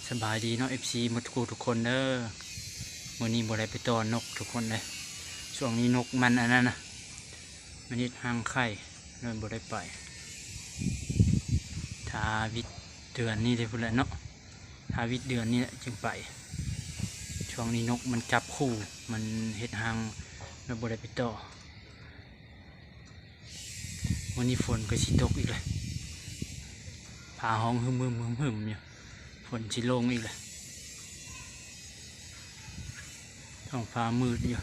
ສະບາຍດີເນາະ ເອັຟຊີ ໝົດທຸກຜູ້ທຸກຄົນເດີ. ມື້ນີ້ບໍ່ໄດ້ໄປຕໍ່ນົກທຸກຄົນເດີ. ຊ່ວງນີ້ນົກມັນອັນນັ້ນນະ ມັນເຮັດຮັງໄຂ່ ເລີຍບໍ່ໄດ້ໄປ. ຖ້າວິດເດືອນນີ້ເດ້ພຸ້ນແຫຼະເນາະ. ຖ້າວິດເດືອນນີ້ແຫຼະຈຶ່ງໄປ. ຊ່ວງນີ້ນົກມັນຈັບຄູ່ ມັນເຮັດຮັງ ເລີຍບໍ່ໄດ້ໄປຕໍ່. ມື້ນີ້ຝົນກໍຊິຕົກອີກແຫຼະ. ຟ້າຮ້ອງຮຶມໆໆໆຢູ່. ຝົນຊິລົງອີກແຫຼະ. ທ້ອງຟ້າມືດຢູ່.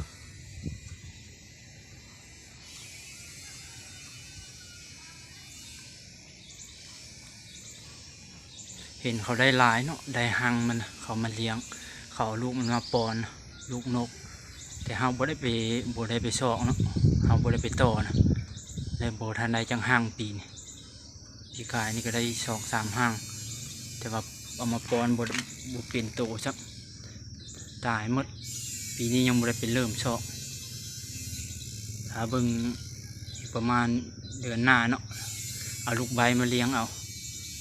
ເຫັນເຂົາໄດ້ຫຼາຍເນາະ ໄດ້ຮັງມັນ ເຂົາມາລ້ຽງ ເຂົາເອົາລູກມັນມາປ້ອນ ລູກນົກ. ແຕ່ເຮົາບໍ່ໄດ້ໄປ ບໍ່ໄດ້ໄປຊອກເນາະ ເຮົາບໍ່ໄດ້ໄປຕໍ່ນະ ແລະບໍ່ທັນໄດ້ຈັກຮັງປີນີ້. ປີກາຍນີ້ກໍໄດ້ສອງສາມຮັງ ແຕ່ວ່າເອົາມາປ້ອນບໍ່ ບໍ່ເປັນໂຕຊ້ຳ ຕາຍໝົດ. ປີນີ້ຍັງບໍ່ໄດ້ໄປເລີ່ມຊອກ. ຖ້າເບິ່ງອີກປະມານເດືອນໜ້າເນາະ ເອົາລູກໃບ້ມາລ້ຽງເອົາ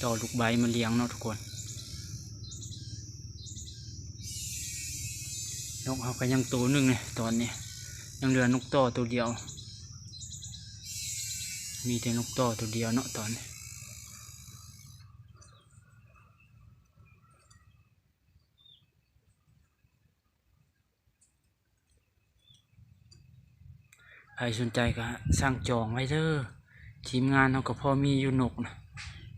ຕໍ່ລູກໃບ້ມາລ້ຽງເນາະທຸກຄົນ. ນົກເຮົາກໍຍັງໂຕໜຶ່ງເດ ຕອນນີ້ ຍັງເຫຼືອນົກຕໍ່ໂຕດຽວ. ມີແຕ່ນົກຕໍ່ໂຕດຽວເນາະຕອນນີ້. ໃຜສົນໃຈກໍສັ່ງຈອງໄວ້ເດີ. ທີມງານເຮົາກໍພໍມີຢູ່ນົກນະ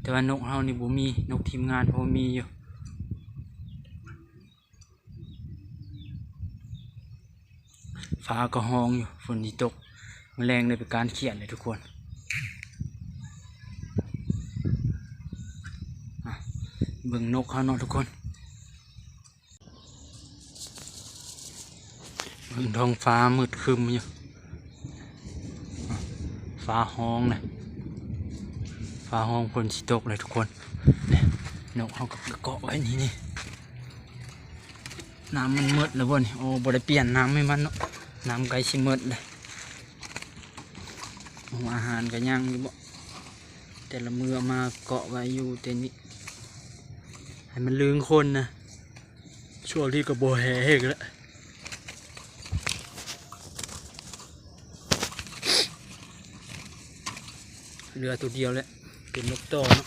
ແຕ່ວ່ານົກເຮົານີ້ບໍ່ມີ. ນົກທີມງານພໍມີຢູ່. ຟ້າກໍຮ້ອງຢູ່ ຝົນຊິຕົກ. ມື້ແລງໄດ້ໄປການຂຽນເລີຍທຸກຄົນ. ອ່ະ ເບິ່ງນົກເຮົາເນາະທຸກຄົນ. ເບິ່ງທ້ອງຟ້າມືດຄຶ້ມຢູ່. ຟ້າຮ້ອງນະ ຟ້າຮ້ອງ ຝົນຊິຕົກເລີຍທຸກຄົນ. ນີ້ ນົກເຮົາກໍເກາະໄວ້ນີ້ ນີ້. ນ້ຳມັນໝົດແລ້ວບໍ່ນີ້? ໂອ້ ບໍ່ໄດ້ປ່ຽນນ້ຳໃຫ້ມັນເນາະ ນ້ຳໃກ້ຊິໝົດແລ້ວ. ໂອ້ ອາຫານກໍຍັງຢູ່ບໍ? ແຕ່ລະມື້ເອົາມາເກາະໄວ້ຢູ່ແຕ່ນີ້ ໃຫ້ມັນລຶງຄົນນະ. ຊ່ວງນີ້ກໍບໍ່ແຫ້ງແລ້ວ ເຫຼືອໂຕດຽວແລ້ວ ເປັນນົກຕໍ່ເນາະ.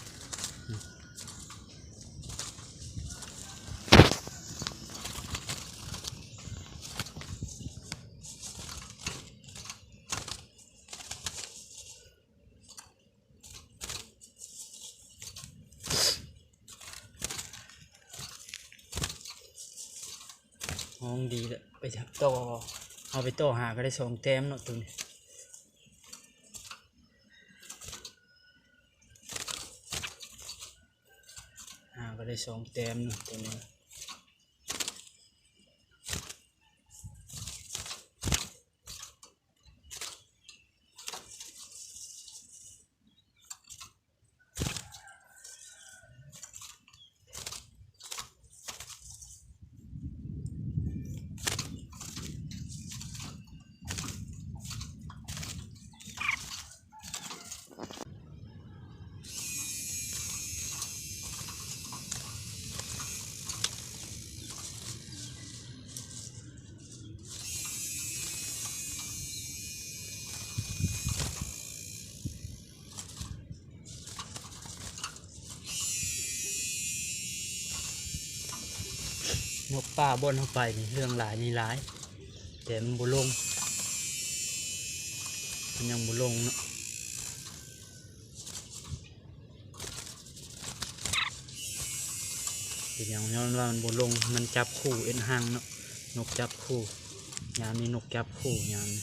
ຮ້ອງດີແຫຼະ ໄປຕໍ່ ເຮົາໄປຕໍ່ຫາກໍໄດ້ສອງແຕ້ມເນາະໂຕນີ້ ຫາກໍໄດ້ສອງແຕ້ມເນາະໂຕນີ້. ນົກປ່າບ່ອນເຮົາໄປນີ້ ເລື່ອງຫຼາຍນີ້ຫຼາຍ ແຕ່ມັນບໍ່ລົງ ມັນຍັງບໍ່ລົງເນາະ. ເປັນຫຍັງ? ຍ້ອນວ່າມັນບໍ່ລົງ ມັນຈັບຄູ່ເອັດຮັງເນາະ ນົກຈັບຄູ່ ຍາມນີ້ນົກຈັບຄູ່ຍາມນີ້.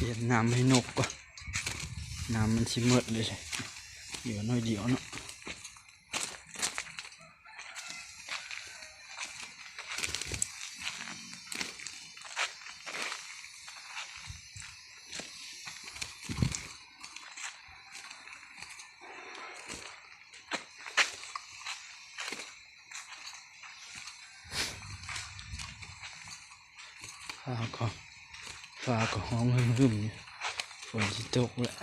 ປ່ຽນນ້ຳໃຫ້ນົກກ່ອນ. ນ້ຳມັນຊິໝົດເລີຍ ເຫຼືອໜ້ອຍດຽວເນາະ. ຟ້າກໍ ຟ້າກໍຮ້ອງຮຶມໆຢູ່ ຝົນຊິຕົກແລ້ວ.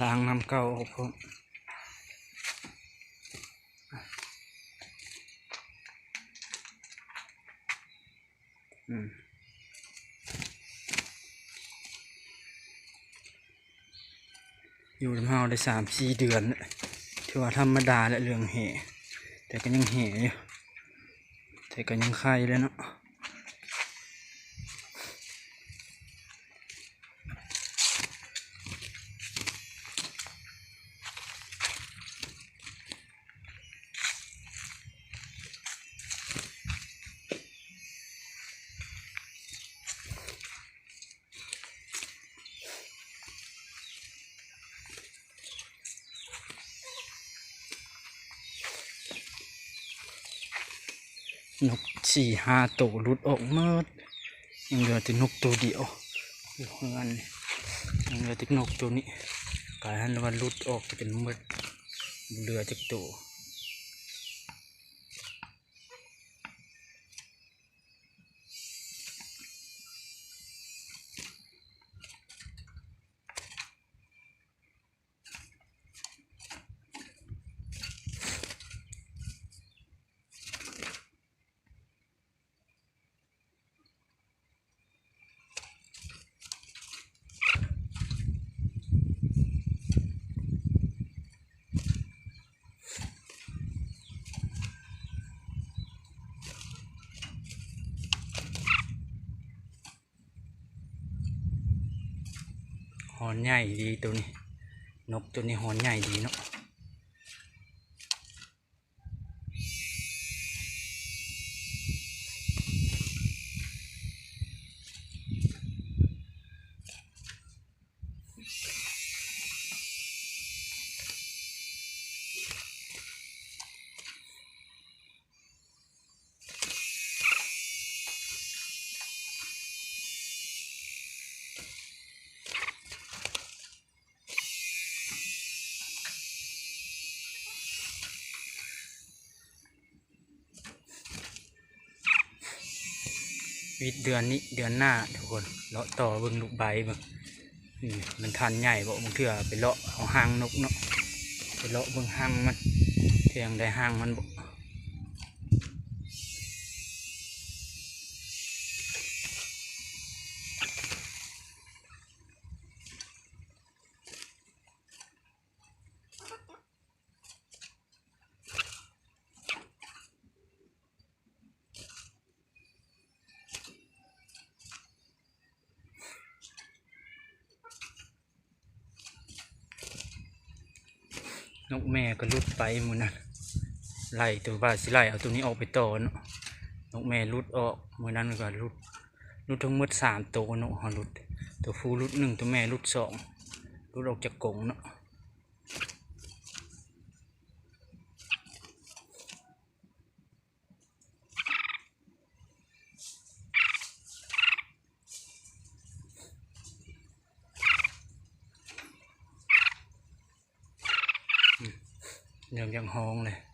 ລ້າງນ້ຳເກົ່າອອກພ້ອມ. ອືມ ຢູ່ນຳເຮົາໄດ້ສາມສີ່ເດືອນແລ້ວ ຖືວ່າທຳມະດາແຫຼະເລື່ອງແຮ່ ແຕ່ກໍຍັງແຮ່ຢູ່ ແຕ່ກໍຍັງໄຄແຫຼະເນາະ. ນົກສີ່ຫ້າໂຕຫຼຸດອອກໝົດ ຍັງເຫຼືອແຕ່ນົກໂຕດຽວຢູ່ເຮືອນນີ້ ຍັງເຫຼືອແຕ່ນົກໂຕນີ້ ກາຍຫັ້ນວ່າຫຼຸດອອກຈົນໝົດ ບໍ່ເຫຼືອຈັກໂຕ. ຮອນໃຫຍ່ດີໂຕນີ້ ນົກໂຕນີ້ຮອນໃຫຍ່ດີເນາະ. ວິດເດືອນນີ້ເດືອນໜ້າທຸກຄົນ ເລາະຕໍ່ເບິ່ງລູກໃບເບິ່ງ ອືມ ມັນທັນໃຫຍ່ບໍ່? ບາງເທື່ອໄປເລາະເອົາຮັງນົກເນາະ ໄປເລາະເບິ່ງຮັງມັນ ເທື່ອຍັງໄດ້ຮັງມັນບໍ່? ນົກແມ່ກໍຫຼຸດໄປມື້ນັ້ນ ໄລ່ໂຕວ່າຊິໄລ່ເອົາໂຕນີ້ອອກໄປຕໍ່ເນາະ ນົກແມ່ຫຼຸດອອກ ມື້ນັ້ນກໍຫຼຸດ ຫຼຸດທັງໝົດສາມໂຕເນາະ ເຮົາຫຼຸດ ໂຕຜູ້ຫຼຸດໜຶ່ງ ໂຕແມ່ຫຼຸດສອງ ຫຼຸດອອກຈາກກົງເນາະ. ອືມ ເລີ່ມຢາກຮ້ອງແລ້ວ. ເ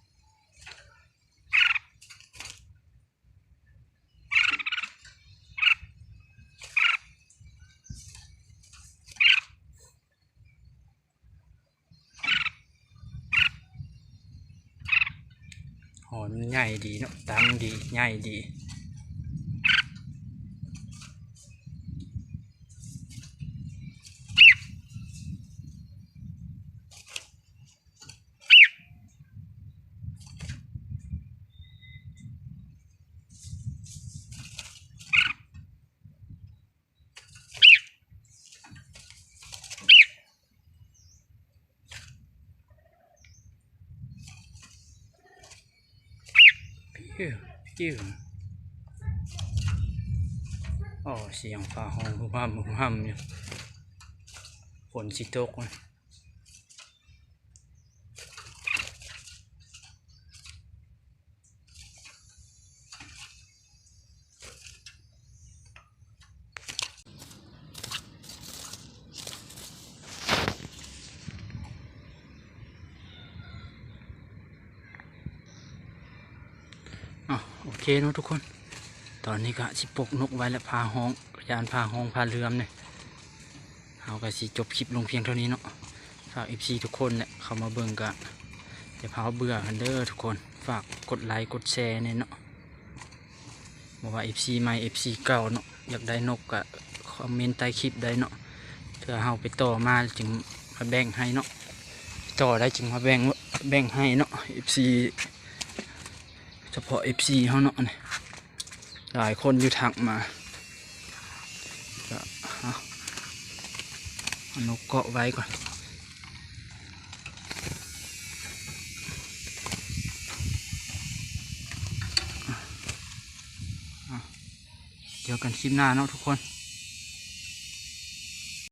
ໃຫຍ່ດີເນາະ ຕັ້ງດີ ໃຫຍ່ດີ. ປິວ ປິວ. ອໍ ສຽງຟ້າຮ້ອງຫຶມຫຳ ຫຶມຫຳຢູ່. ຝົນຊິຕົກ. ອາ ໂອເຄເນາະທຸກຄົນ ຕອນນີ້ກະຊິປົກນົກໄວ້ແລ້ວ ຟ້າຮ້ອງ ຢ້ານຟ້າຮ້ອງຟ້າເຫຼື່ອມນີ້. ເຮົາກະຊິຈົບຄລິບລົງພຽງເທົ່ານີ້ເນາະ. ຝາກເອັຟຊີທຸກຄົນແຫຼະ ເຂົ້າມາເບິ່ງກະຢ່າພາວເບື່ອກັນເດີທຸກຄົນ. ຝາກກົດໄລກົດແຊແດ່ເນາະ. ບໍ່ວ່າເອັຟຊີໃໝ່ ເອັຟຊີເກົ່າເນາະ ຢາກໄດ້ນົກກະຄອມເມັນໃຕ້ຄລິບໄດ້ເນາະ. ເທື່ອເຮົາໄປຕໍ່ມາຈຶ່ງມາແບ່ງໃຫ້ເນາະ. ໄປຕໍ່ໄດ້ຈຶ່ງມາແບ່ງ ແບ່ງໃຫ້ເນາະ ເອັຟຊີ. ສະເພາະເອັຟຊີເຮົາເນາະ ນີ້ ຫຼາຍຄົນຢູ່ທັກມາ. ກະເອົາ ເອົານົກເກາະໄວ້ກ່ອນ. ເຈີກັນຄລິບໜ້າເນາະທຸກຄົນ.